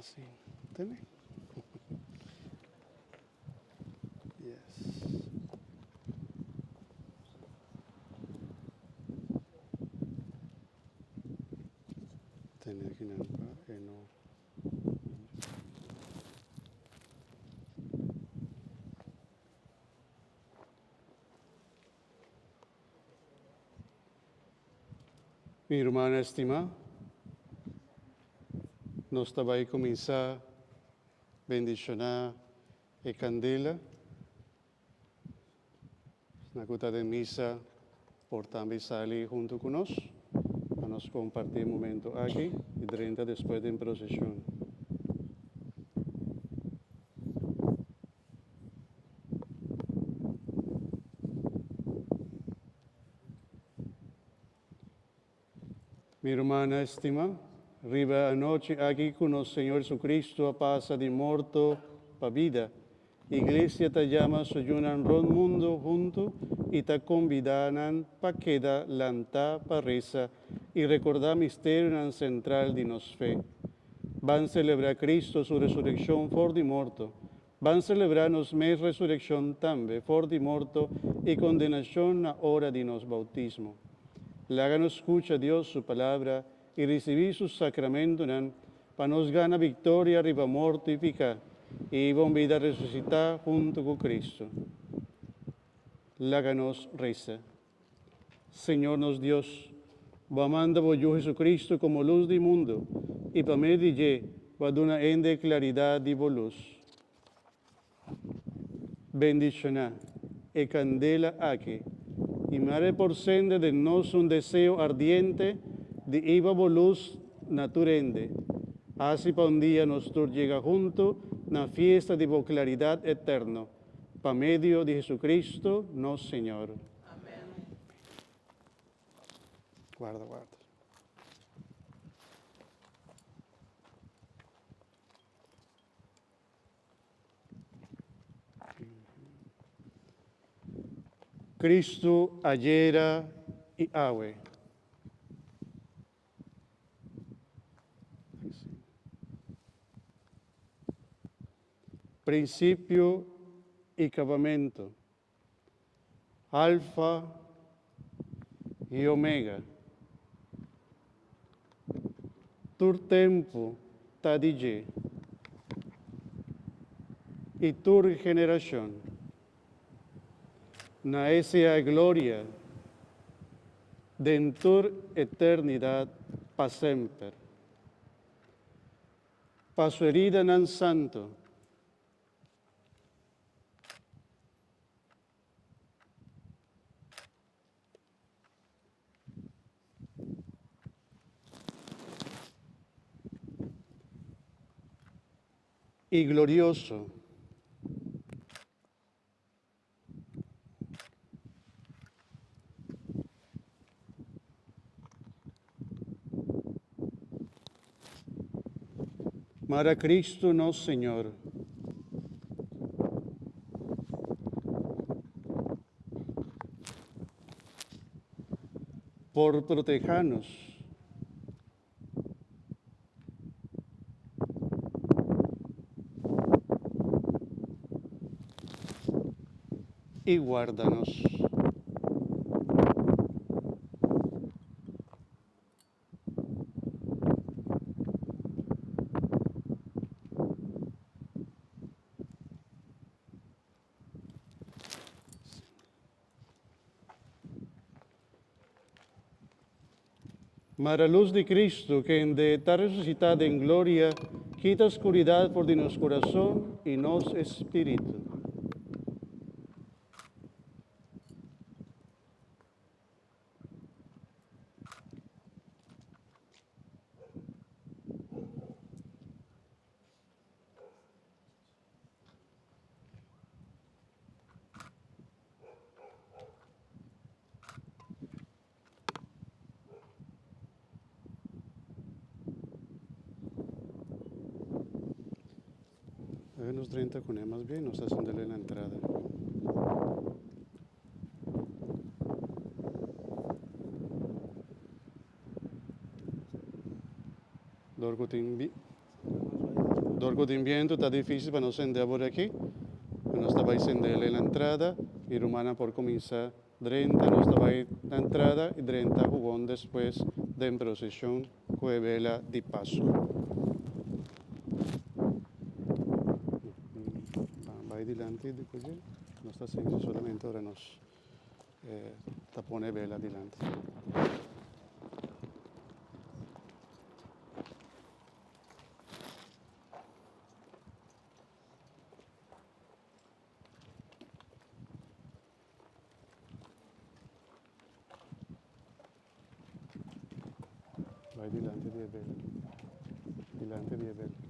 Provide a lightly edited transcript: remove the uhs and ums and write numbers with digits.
Así. Tene. Yes. Tene aki nan pa e no. Mi rumannan estimá, nos ta bai kuminsá bendishoná e kandela. Esnan ku ta den misa por tambe sali huntu ku nos pa nos kompartí e momento aki i drenta despues den proseshon. Mi rumannan estimá, riba e anochi aki ku nos Señor Jesucristo a pasa di morto pa bida, Iglesia ta yama su yunan rond mundu huntu i ta kombidá nan pa keda lantá pa resa i rekordá misterionan sentral di nos fe. Ban selebrá Cristo su resurekshon for di morto. Ban selebrá nos mes resurekshon tambe for di morto i kondenashon na ora di nos boutismo. Laga nos skucha Dios su Palabra i risibí su sakramentunan pa nos gana viktoria riba morto i piká i hiba un bida resusitá huntu ku Cristo. Laga nos resa. Señor nos Dios, Bo a manda Bo Yu Jesucristo como luz di mundo, y pa medio di dje Bo a duna hende e claridad di Bo luz. Bendiciona e candela aki, y mare por cende den nos un deseo ardiente di hiba Bo luz na tur hende. Haci pa un dia nos tur yega hunto na fiesta di Bo claridad eterno. Pa medio di Jesucristo nos Señor. Amen. Guarda, guarda. Cristo ayera y awe. Prinsipio i kabamentu, Alfa i Omega. Tur tempu ta di dje, i tur generashon. Na e sea e gloria den tur eternidat pa semper. Pa su heridanan santu. I glorioso. Mara Cristo nos Señor. Por protehanos. I warda nos. Mara lus di Cristo, kende ta resusitá den gloria, kita skuridat for di nos kurason i nos espíritu. A ver nos drenta kuné mas bien nos ta sendele na entrada. Dor ku tin bi. Dor ku tin bientu ta difísil pa nos sende awor aki, pero nos ta bai sende el na entrada i rumannan por kuminsá drenta. Nos ta bai na entrada i drenta hugon despues den proseshon ku e bela di Pasku. Bai dilanti di kuye, nos ta sende solamente ora nos ta pone e bela dilanti. Bai dilanti di e bel. Dilanti di e bel.